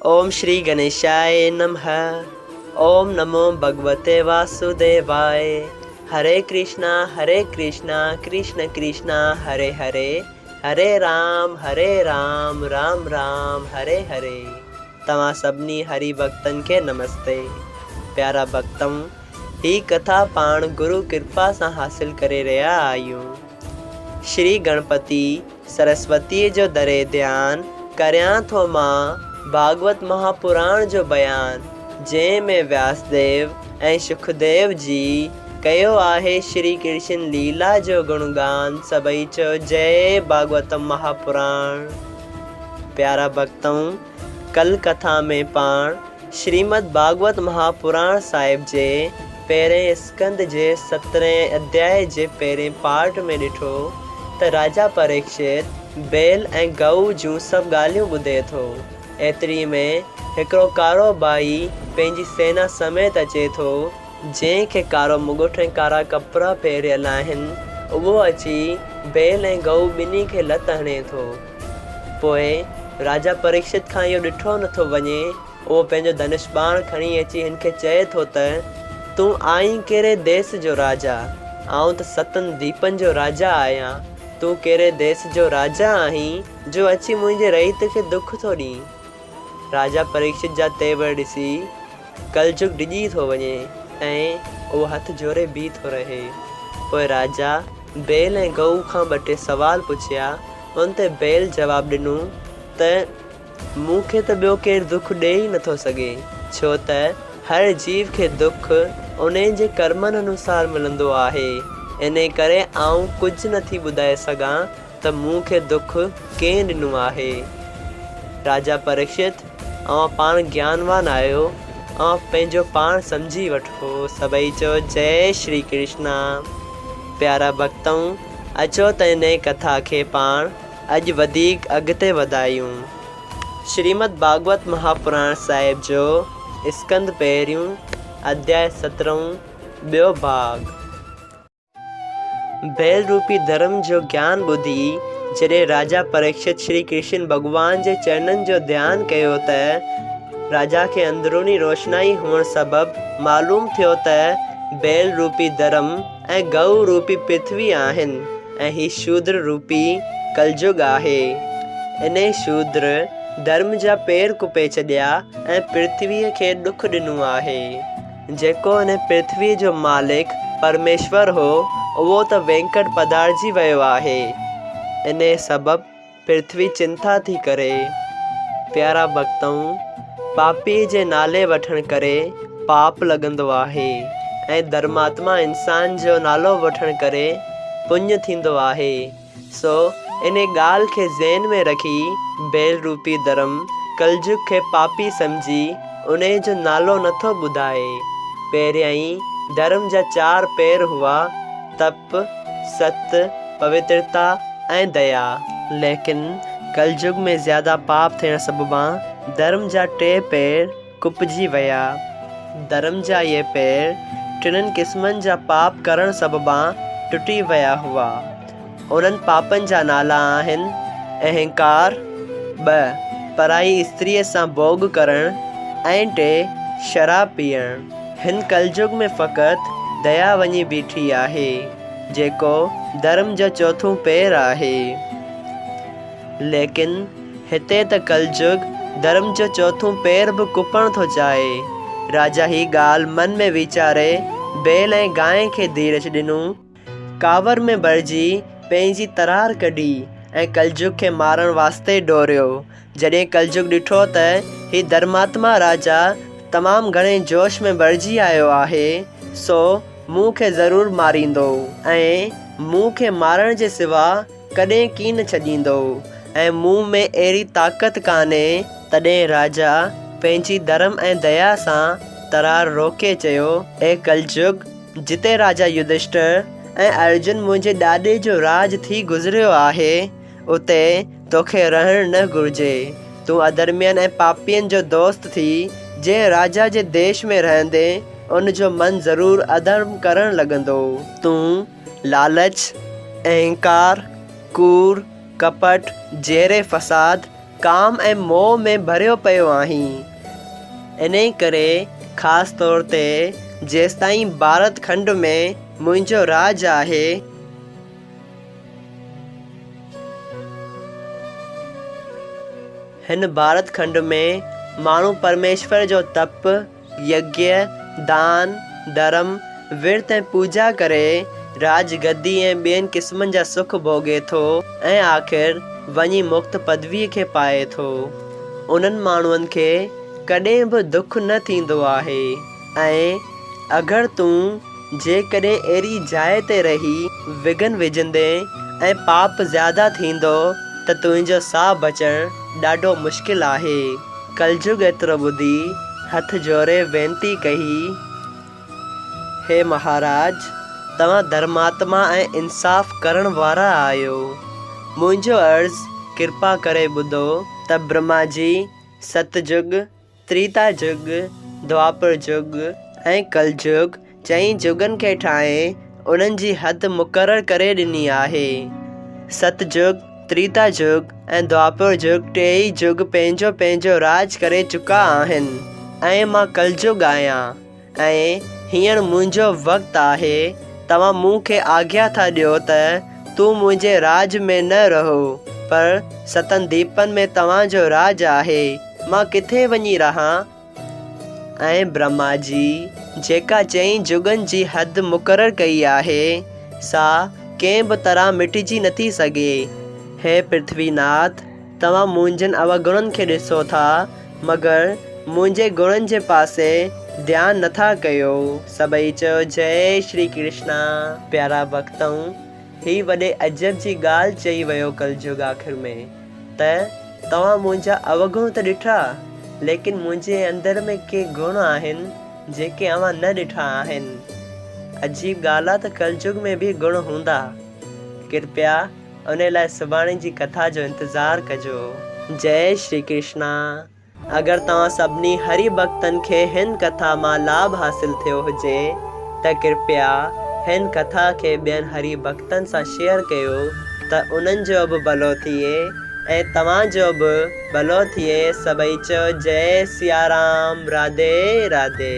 اوم شري گنيشاء نمه اوم نمو ڀڳوتي واسوديواء هري ڪرشنا هري ڪرشنا ڪرشن ڪرشنا هري هري هري رام هري رام رام رام هري هري توهان سڀني هري ڀڳتن کي نمستي پيارا ڀڳتؤ هي ڪٿا پاڻ گرو ڪرپا سان حاصل ڪري رهيا آهيون. شري گڻپتي سرسوتيء جو دري ڌيان ڪريان ٿو مان ڀاڳوت مهاپراڻ جو بيان، جنهن ۾ وياسديو ۽ شڪديو جي ڪيو آهي شري ڪرشن ليلا جو گڻگان سڀئي چئو جئي ڀاڳوتم مهاپراڻ. پيارا ڀڳتؤ! ڪل ڪٿا ۾ پاڻ شريمد ڀاڳوت مهاپراڻ صاحب جي پهرئين اسڪنڌ جي سترهين اڌيائي جي پهرئين پارٽ ۾ ڏٺو ته راجا پريڪشت بيل ۽ گئو جون سڀ ڳالهيون ٻڌي ٿو. ايتري ۾ هڪڙو ڪارو ڀائي پنهنجي سينا سميت اچي ٿو، جنهن کي ڪارو مگٺ ۽ ڪارا ڪپڙا پهريل آهن، اهو اچي بيل ۽ گئو ٻنهي کي لت هڻي ٿو. پوء راجا پريڪشت کان اهو ڏٺو نٿو وڃي، اهو پنهنجو ڌنش ٻاڻ کڻي اچي هن کي چئي ٿو ته، تون آهين ڪهڙي ديس جو راجا؟ آئون ته ستن ديپن جو راجا آهيان. تون ڪهڙي ديس جو راجا آهين جو اچي منهنجي رعيت کي دک ٿو ڏين؟ راجا پريڪشت جا تيور ڏسي ڪلجگ ڊڄي ٿو وڃي ۽ اهو هٿ جوڙي بيهي ٿو رهي. پوء راجا بيل ۽ گئو کان ٻه ٽي سوال پڇيا، ان تي بيل جواب ڏنو ته مون کي ته ٻيو ڪير دک ڏيئي ئي نٿو سگهي، ڇو ته هر جيو کي دک انهي جي ڪرمن انوسار ملندو آهي، انهي ڪري آئون ڪجهه نٿي ٻڌائي سگهان ته مون کي دک ڪنهن ڏنو آهي؟ راجا پريڪشت، اوهان پاڻ گيانوان آهيو، اوهان پنهنجو پاڻ سمجهي وٺو. سڀئي چئو جئي شري ڪرشنا. پيارا ڀڳتؤ، اچو ته انهي ڪٿا کي پاڻ اڄ وڌيڪ اڳتي وڌايون. شريمد ڀاڳوت مهاپراڻ صاحب جو اسڪنڌ پهريون، اڌياء سترهون، ٻيو ڀاڳ. بيل روپي ڌرم جو گيان ٻڌي جڏهن راجا پريڪشت شري ڪرشن ڀڳوان جي چرنن جو ڌيان ڪيو ته راجا کي اندروني روشنائي هئڻ سبب معلوم ٿيو ته بيل روپي ڌرم ۽ گئو روپي پرٿوي آهن ۽ هي شودر روپي ڪلجگ آهي. انهي شودر ڌرم جا پير ڪپي ڇڏيا ۽ پرٿويء کي ڏک ڏنو آهي. جيڪو ان پرٿويء جو مالڪ پرميشور هو، اهو ته وينڪٽ پڌارجي ويو آهي. انهيء سبب پرٿوي چنتا ٿي ڪري. پيارا ڀڳتؤ! پاپيء جي نالي وٺڻ ڪري پاپ لڳندو آهي ۽ ڌرماتما انسان جو نالو وٺڻ ڪري پڃ ٿيندو آهي. سو انهي ڳالهه کي ذهن ۾ رکي بيل روپي ڌرم ڪلجگ کي پاپي سمجهي انهي جو نالو نٿو ٻڌائي. پهريائين ڌرم جا چار پير هئا، تپ، ست، پوترتا ۽ ديا. ليڪن ڪلجگ ۾ زياده پاپ ٿيڻ سببان ڌرم جا ٽي پير ڪپجي ويا. ڌرم جا اهي پير ٽنهن قسمن جا پاپ ڪرڻ سببان ٽٽي ويا هئا. انهن پاپن جا نالا آهن، اهنڪار، ٻه. پرائي استريء سان ڀوڳ ڪرڻ ۽ ٽي. شراب پيئڻ. هن ڪلجگ ۾ فقط ديا وڃي بيٺي آهي، جيڪو ڌرم جو چوٿون پير آهي. ليڪن هتي ته ڪلجگ ڌرم جو چوٿون پير به ڪپڻ ٿو چاهي. راجا هي ڳالهه من ۾ ويچاري بيل ۽ گانء کي ڌيرج ڏنو. ڪاوڙ ۾ ڀرجي پنهنجي ترار ڪڍي ۽ ڪلجگ کي مارڻ واسطي ڊوڙيو. جڏهن ڪلجگ ڏٺو ته هي ڌرماتما راجا تمام گهڻي جوش ۾ ڀرجي آيو آهي، سو مون کي ضرور ماريندو ۽ مون کي مارڻ جي سوا ڪڏهن ڪين ڇڏيندو ۽ مون ۾ اهڙي طاقت ڪانهي. تڏهن راجا پنهنجي ڌرم ۽ ديا سان ترار روڪي چيو، اي ڪلجگ! جتي راجا يڌشٽر ۽ ارجن منهنجي ڏاڏي جو راڄ ٿي گذريو آهي، اتي توکي رهڻ نه گهرجي. تون اڌرمين ۽ پاپين جو دوست ٿي جنهن راجا جي ديش ۾ رهندين، ان جو من ضرور اڌرم ڪرڻ لڳندو. تون لالچ، اهنڪار، ڪوڙ، ڪپٽ، جهيڙي فساد ڪام ۽ موهه ۾ ڀريو پيو آهين. انهيء ڪري خاص طور تي جيستائين ڀارت کنڊ ۾ منهنجو راڄ آهي، هن ڀارت کنڊ ۾ ماڻهو پرميشور جو تپ، يگيه، دان، ڌرم، ورت ۽ پوڄا ڪري راڄ گدي ۽ ٻين قسمن جا سک ڀوڳي ٿو ۽ آخر وڃي مڪت پدويء کي پائي ٿو. انهن ماڻهن کي ڪڏهن به دک نه ٿيندو آهي ۽ اگر تون جيڪڏهن اهڙي جاء تي رهي وگهن وجهندين ۽ پاپ زياده ٿيندو ته تنهنجو ساهه بچڻ ڏاڍو مشڪل آهي. ڪلجگ ايترو ٻڌي هٿ جوڙي وينتي ڪئي، هي مهاراج! توهان ڌرماتما ۽ انصاف ڪرڻ وارا آهيو. منهنجو عرض ڪرپا ڪري ٻڌو ته برهما جي ست جگ، تريتا جگ، دوآپر جگ ۽ ڪلجگ چئين جڳن کي ٺاهي انهن جي حد مقرر ڪري ڏني آهي. ست جگ، تريتا جگ ۽ دوآپر جگ ٽيئي جگ پنهنجو پنهنجو راڄ ڪري چڪا آهن ۽ مان ڪلجگ آهيان ۽ هينئر منهنجو وقت آهي، توهان مون کي آگيا ٿا ڏيو ته تون منهنجي راڄ ۾ نه رهو، پر ستن ديپن ۾ توهان جو راڄ آهي، مان ڪٿي وڃي رهان؟ ۽ برهما جي جيڪا چئين جڳن جي حد مقرر ڪئي آهي، سا ڪنهن به طرح مٽجي نٿي سگهي. هي پرٿوي ناٿ! توهان منهنجن اوگڻن کي ڏسو ٿا، مگر منهنجي گڻن جي پاسي ڌيان نٿا ڪيو. سڀئي چيو، جئي شري ڪرشنا! پيارا ڀڳتؤ! هي وڏي عجب جي ڳالهه چئي ويو ڪلجگ آخر ۾. ته توهان منهنجا اوگڻ ته ڏٺا، ليڪن منهنجي اندر ۾ ڪي گڻ آهن، جيڪي اوهان نه ڏٺا آهن. عجيب ڳالهه آ ته ڪلجگ ۾ به گڻ هوندا. ڪرپيا انهي لاء سڀاڻي جي ڪٿا جو انتظار ڪجو. جئي شري ڪرشنا. اگر توهان سڀني هري ڀڳتن کي هن ڪٿا مان لاڀ حاصل ٿيو هجي ته ڪرپيا هن ڪٿا کي ٻين هري ڀڳتن سان شيئر ڪيو ته انهن جو به ڀلو ٿئي ۽ توهان جو به ڀلو ٿئي سڀئي چئو جئي سيارام راڌي راڌي.